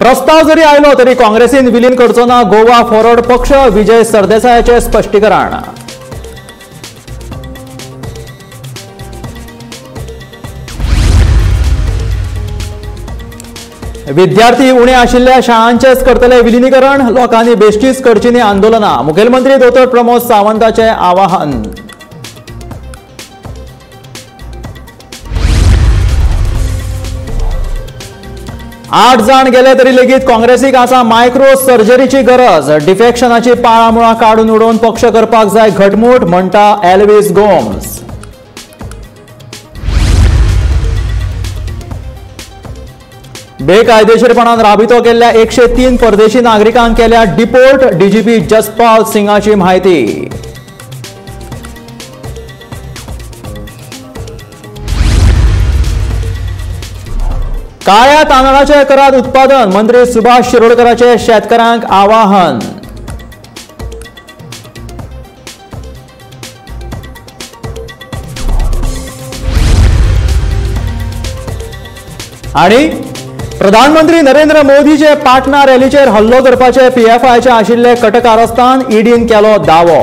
प्रस्ताव जरी आयलो तरी काँग्रेसीन विलीन करचो ना गोवा फॉरवर्ड पक्ष, विजय सरदेसायाचे स्पश्टीकरण। विद्यार्थी उणे आशिल्ल्या शाळांचेच करतले विलिनीकरण, लोकांनी बेश्टीच करची न्ही आंदोलनां, मुखेलमंत्री दोतोर प्रमोद सावंताचे आवाहन। आठ जाण गेले तरी लेगीत काँग्रेसीक आसा मायक्रो सर्जरीची गरज, डिफेक्शनाची पाळामुळां काडून उडोवन पक्ष करपाक जाय घटमूट, म्हणटा एल्विस गोम्स। बेकायदेशीरपणान राबितो केल्ल्या 103 परदेशी नागरिकांक केल्या डिपोर्ट, डीजीपी जसपाल सिंगाची म्हायती। काळ्या तांदळाचे करात उत्पादन, मंत्री सुभाष शिरोडकराचे शेतकऱ्यांक आवाहन। आणि प्रधानमंत्री नरेंद्र मोदीचे पाटणा रॅलीचेर हल्लो करपाचे पीएफआयचे आशिल्ले कटकारस्थान, ईडीन केलो दावो।